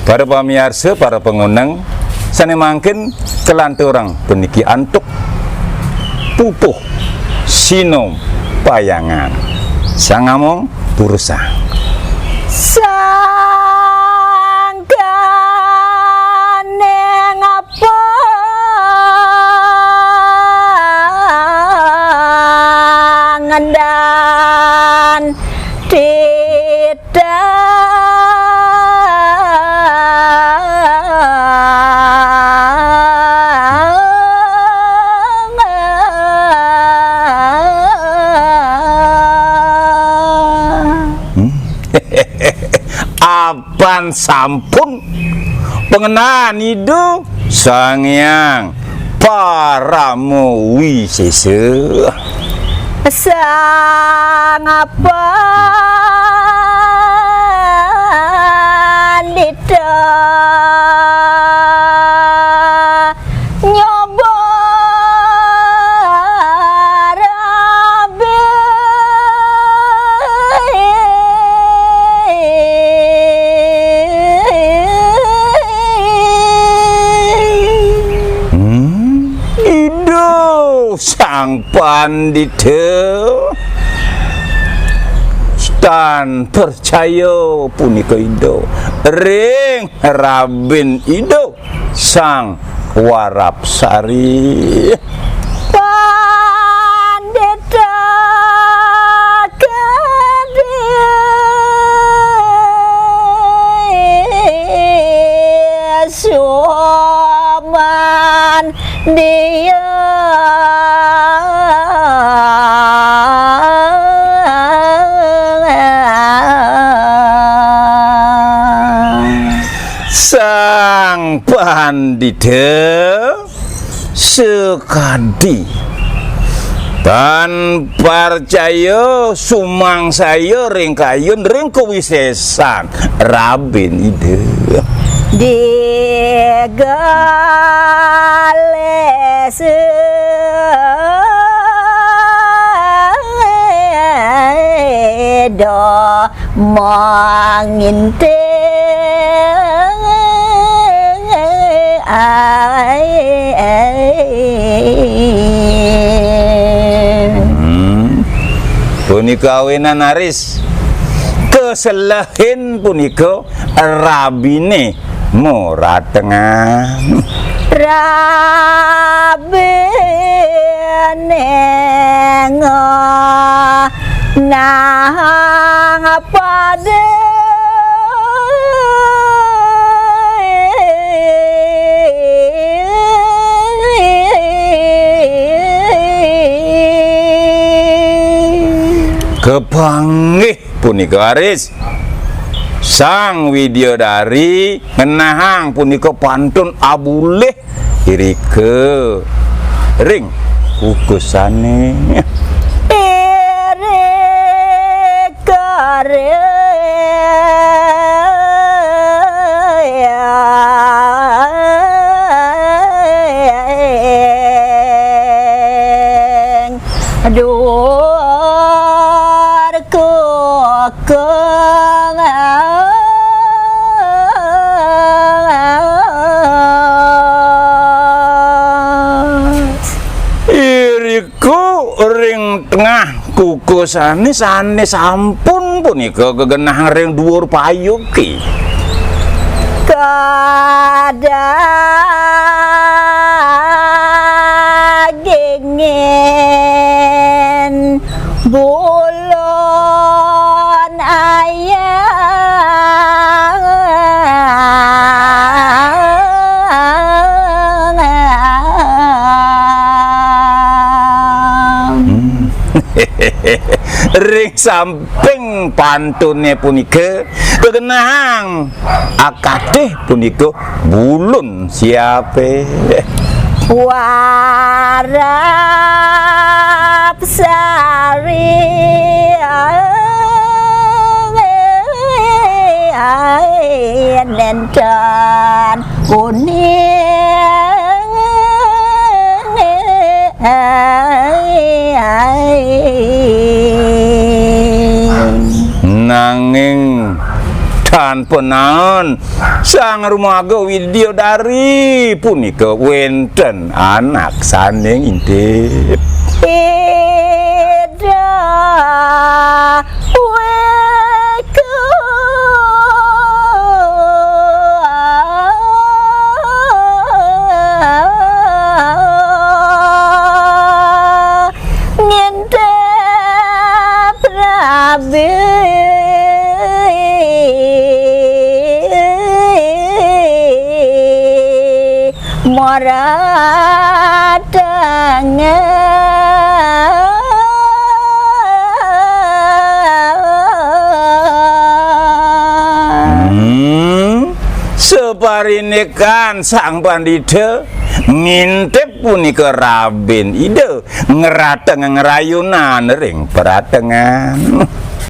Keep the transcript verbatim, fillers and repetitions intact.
Para pamiarsa, para pangoneng, sané mangkin kalanturang puniki antuk pupuh sinopayangan. Sang among purusang. Sangkaning pangendan titah. Hmm. Apan sampun pangendan Ida Sang Hyang Parama Wisesa. Sang Pandita nyoba rabi. Hmm, Ida Sang Pandita. Tan percaya punika Ida ring rabin Ida Sang Warapsari. Pandita Gede Suman dia. Sang Pandita sakadi tan parcaya sumangsaya ring kayun ring kawisesan rabin Ida. Digalih sida manginting. Hmm. Punika awinan aris. Kaselehin punika rabiné moratengan. Rabiné ngenahang pada. Kapanggih punika aris. Sang Widyadari ngenahang punika pantun abulih irika ring kukusané. Irika ring duur kuku. Irika ring tengah kukusané sané sampun punika gegenahang ring duur payuké. Kadagingin bulun ayam. Hmm. Ring samping pantuné punika, gegenahang akatih punika bulun siapé. Warap sari nénten uning. Nanging Tan penaen Sang Rumaga Widyadari punika wenten anak sane ngintip. Ida weka ngintip rabi moratengan. Hmm, saparinikan Sang Pandita ngintip punika rabin Ida ngrateng ngrayunan ring pratengan.